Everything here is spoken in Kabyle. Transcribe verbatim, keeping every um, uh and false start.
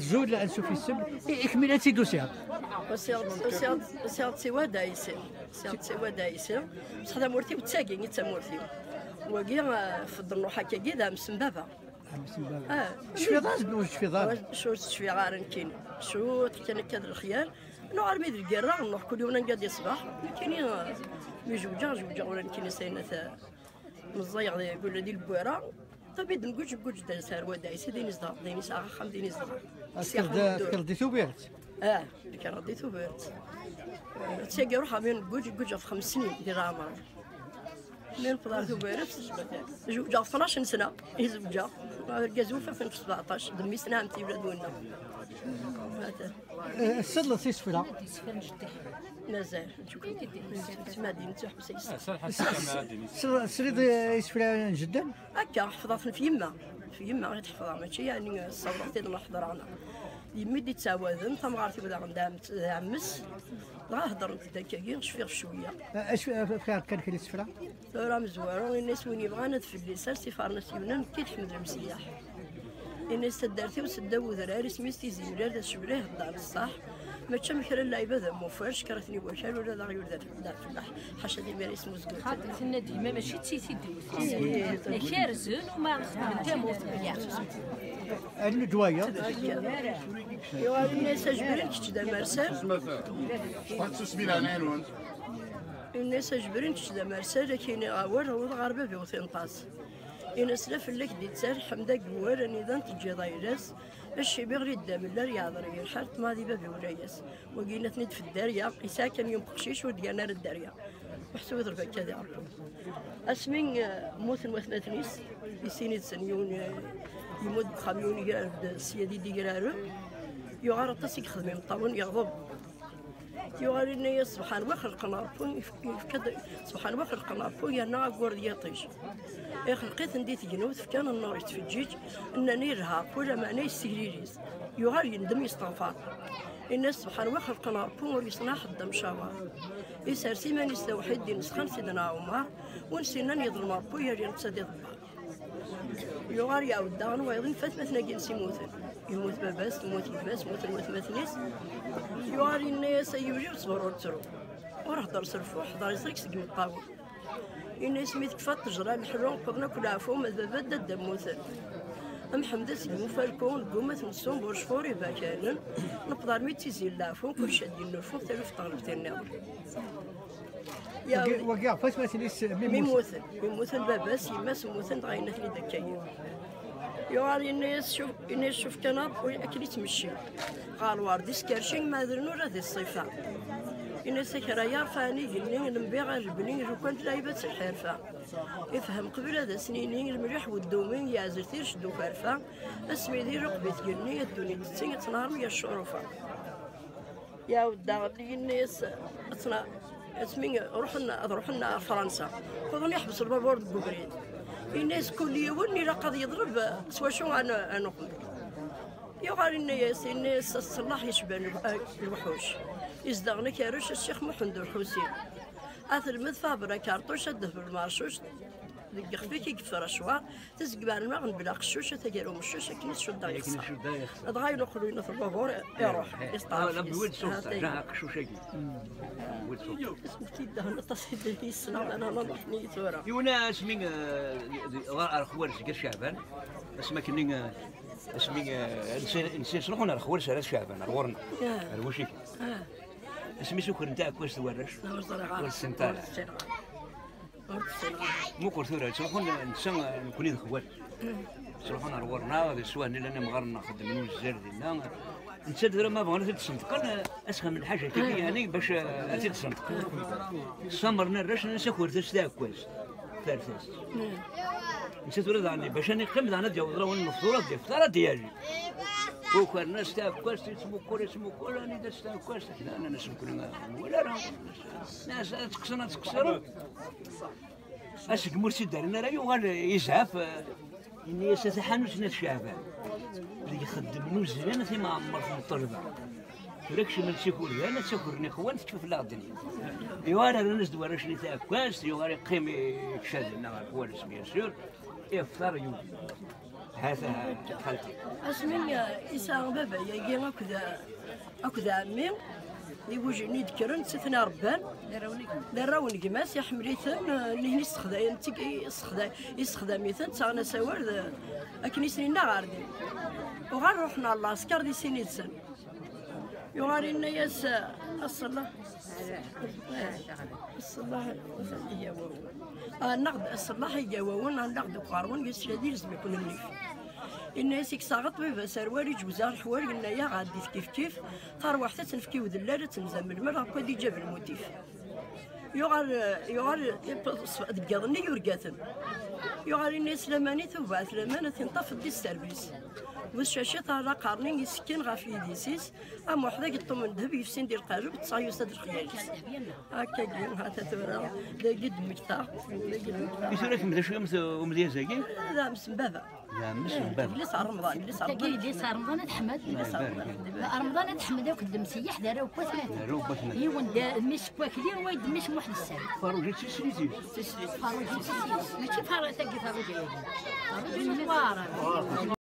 Zul, ansuf yis-m, i, ikemmel ad tt-id-usiɣ. Usiɣ-d, usiɣ-d, usiɣ-d si wada yis-i. Usiɣ-d si wada yis-i. Bṣeḥ tamurt-iw d tagi i d tamurt-iw. Wagi, ah, fed nruḥ akkagi d amsen baba. Amsen baba. Ah. Tecfiḍ-as neɣ ur tecfiḍ ara? Ur, ur tecfiɣ ara nekkini. Cwiṭ kan akka d lexyal. Nuɣ armi d lgirra, nruḥ kul yiwen anga d-iṣbeḥ. Nekkini, ah, mi jewǧeɣ, jewǧeɣ ula nekkini s ayennat, ah, meẓẓayeɣ di, di Lbwira. Tabid nguǧ, nguǧ d ar Wada Ɛisa, din izdeɣ, din yesɛa axxam, din izdeɣ. Ad tekreḍ, ad tekreḍ di Tubiret? Ah, nekreɣ di Tubiret. Ah, d tagi ruḥeɣ mi nguǧ, nguǧ ɣef xems snin di leɛmer. Mi newweḍ ɣer Tubiret, zewǧeɣ ɣef tnac n sna, i zewǧeɣ. Argaz ufafen f sbeɛṭac, d mmi-s n ɛemti ula d winna. Hata. Eh, tselleḍ s isefra? Mazal, ttmadin ttwaḥbes. Tesriḍ, tesriḍ isefra n jeddan? Akka, ḥefḍeɣ-ten f yemma. F yemma i t-ḥefḍeɣ, mačči yeɛni ssawḍeɣ-t-id neɣ ḥeḍreɣ neɣ. D yemma i d-ittɛawaden, tamɣart-iw daɣen d ɛemmet, d ɛemmes. Dɣa heddrent-d akkagi, cfiɣ cwiya. Acu, fkiɣ-d kan kra isefra? Tura amezwaru, yenna-as win yebɣan ad fell-i sers ifarnas yemnen, nekki d Ḥmed Lemsiyaḥ. Ini-as taddart-iw seddaw udrar, isem-is Tizi Mlal, d acebla ihedder ṣṣeḥ. Mačči am kra n lɛibad am Uferc, kraten i wakal, ula d aɣyul d af-, d afellaḥ. Ḥaca d imir isem uzgut. Xaṭi, tenna-d yemma mačči d titi d-iwet. Kerzen uma xedmen tamurt. Rnu-d wayeḍ. Yuɣal yenna-as a Jebrin, kečč d amarsal. Yenna-as a Jebrin, kečč d amarsal, ad k-iniɣ awal, awḍ ɣer bab-iw tinṭas. Ini-as la fell-ak d-ittar Ḥmed agewwal, anida n teǧǧiḍ ayla-s, acimi ɣli-d d amellal, yeɛḍer-iyi lḥal, ṭṭmeɛ di bab-iw layas. Wagi yenna-ten-id f dderya, yesɛa kan yiwen uqcic ur d-yerni ara dderya. Meḥsub iḍleb akka di Ṛebbi. Asmi, eh, mmuten watmaten-is, i sin yid-sen yiwen, eh, yemmut deg uxxam, yiwen igrareb-d sya di d-igrareb, yuɣal aṭas i yexdem imeṭṭawen, yeɣḍeb. Yuɣal yenna-yas, sebḥan wa xelqen Ṛebbi, yef-, yefka-d, sebḥan wa xelqen Ṛebbi, yerna aggur d yiṭij. Ixelq-iten di tegnewt, fkan nnur yettfeǧǧiǧ, nnan yelha Ṛebbi, lameɛna yessegliliz. Yuɣal yendem, yesteɣfar. Yenna-yas, sebḥan wa xelqen Ṛebbi, ur yeṣnaɛ ḥedd amcawer. Isers iman-is d awḥid, d inesxan Sidna Ɛumar, win s-yennan yeḍlem Ṛebbi, yal netta d iḍebber. Yuɣal iɛawed daɣen wayeḍ n fatmaten-agi-ines immuten. Yemmut baba-s, temmut yemma-s, mmuten watmaten-is. Yuɣal yenna-yas, ay yuli ur ṣber ur ttru. Ur hder s lfuḥ, hder iẓrik seg imeṭṭawen. Yenna-yas mi tekfa ṭṭejra n leḥlu, wwḍen akk leɛfu, ma d baba d dadda mmuten. Amḥemd-as deg Mufalku, negguma ad t-nessum, burcfur ibakanen, newweḍ armi d Tizi n Leɛfu, kullec ad yennulfu, taluft teɣleb tin nniḍen. Wagi, wagi ɣef watmaten-is mi mi mmuten. Mmuten, mi mmuten baba-s, yemma-s mmuten, dɣa yenna-ten-id akka-yi. Yuɣal yenna-yas, cuf, yenna-yas, cuf kan Ṛebbi akken ittmecci. Ɣer lwerd iskerci, ma d lnur ad iṣṣifa. Yenna-yas, a kra yerfɛen igenni, lembiɣ ar lebni, lukan d lɛibad s lḥirfa. Ifhem qbel ad as-nini, lemliḥ weddumi, yeɛzel tirect d ukerfa, asmi di lqeb i tgenni, a ddunit tetti, ad tenhar mya ccurufa. Iɛawed daɣen yenna-yas, ad tna-, asmi ruḥen, ad ruḥen ar Fransa. Wwḍen yeḥbes lbabur deg ubrid. Yenna-yas, kul yiwen ilaq ad yeḍleb s wacu ad n-, ad nuqem. Yuɣal yenna-yas, yenna-yas, a ṣṣellaḥ yecban lw-, lewḥuc. Izdeɣen akerruc, a Ccix Muḥend Ulḥusin. Ad telmed Fabra Karṭuc, ad d-tehbel Mercuc. Deg yixef-ik i yeffer acwar, tazegma n waɣen bla qeccuc, a tagar umeccuc, akken i tcuddeɣ yexṣer. Akken i tcuddeɣ yexṣer. Dɣa ayen uqelluy n at lbabur, iruḥ, iruḥ, isteɛref. Ala, mewwed ṣṣuṭ, ṭayya. Ǧaha aqeccuc-agi. Mewwed ṣṣuṭ. Nekki daɣen aṭas i d-yessneɣ, d anaḍ akken i tura. Yiwen asmi, eh, ɣer, ɣer xwal seg At Ceɛban, asmi akken, eh, asmi, eh, nsi, nsi sruḥun ɣer xwal s At Ceɛban, ar ɣur-neɣ, ar wucik. Asmi sukren taɛekkazt warrac, ur ẓriɣ ara. Ur ssint ara. Ur ssineɣ ara. Ur ssineɣ ara. Muqel tura, ttruḥun netta, nekkni d xwal. Ttruḥun ar ɣur-neɣ, ad swahen llan imɣaren-nneɣ xeddmen uzzal dinna. Netta tura ma bɣan ad t-id-sneṭqen, ad s-xedmen lḥaǧa-agi, yeɛni bac, eh, ad t-id-sneṭqen. Ssamren arrac, nnan-as akret-as taɛekkazt. Tart-as. Netta tura daɣen, bac ad yeqqim daɣen ad yaweḍ lawan n lefṭur, ad yafeṭ ara d-yali. Ukren-as taɛekkazt, yettmuqul, yettmuqul, anida-tt taɛekkazt? Nnan-as nekkni ur nwala ara. Nnan-as ad teqṣer, ad teqṣer. Asegmi ur tt-id-rrin ara, yuɣal yezɛef, eh, yenna-yas a taḥanut n At Ceɛban, deg ixeddmen uzlan a timɛemmert n ṭṭelba. Tura kecmen s ikurdan, ad ttagren ixwan, tekfa fell-aɣ ddnit. Yuɣal rran-as-d warrac-nni taɛekkazt, yuɣal yeqqim ikca dinna ɣer xwal-is, bien sûr, ifṭer yudi. Asmi, eh, yesɛa baba-yagi akked, akked ɛemmi, igujen i d-kkren, ttuten rebban, d arraw n gma-s, iḥemmel-iten, eh, nnihin issexday-, issexday-, issexdam-iten, ttaɣen-as awal, d, akken i sen-inna ɣer din. Uɣal ruḥen ɣer lɛesker di sin yid-sen. Yuɣal yenna-yas, eh, aṣella. Aṣella, iyawawen. Annaɣ-d aṣella, iyawawen, annaɣ-d uqerwen, yesla di lezmi kun-nni. Inna-yas, ikkes-aɣ ṭṭbib aserwal, iǧewz-aɣ leḥwal, yenna-yaɣ, ɛeddit kifkif, tarwiḥt ad tt-nefk i udellal, ad tt-nzam lmal, ɣef wad iǧab lmutif. Yuɣal, yuɣal, deg yiḍ-nni yurga-ten. Yuɣal inna-yas, laman i tubaɛt, laman ad t-inṭaf di sserbis. Bu tcacit ara qqaren isekkin ɣef yidis-is, am uḥdag iṭṭumen ddheb yefsin di lqerreb, ttṣaḥ yusa-d lexyal-is. Akkagi, hata tura, dagi d-mmektaɣ, dagi d-mmektaɣ. I tura kemm d acu-yam t-, umedyaz-agi? D amesmbaba. D amesmbaba. Yelli-s n Remḍan, yelli-s n Remḍan. Tagi yelli-s n Remḍan At Ḥmed. Yelli-s n Remḍan At Ḥmed. Remḍan At Ḥmed akked Lemseyyeḥ d arraw n watmaten. D arraw n watmaten. Yiwen d mmi-s n Wakli, wayeḍ d mmi-s n Muḥ Nessal. Ferruǧa d tislit-is. Ferruǧa d tislit-is. Mačči Ferruǧa, tagi Ferruǧa-yagi. Ferruǧa n Waɛrab.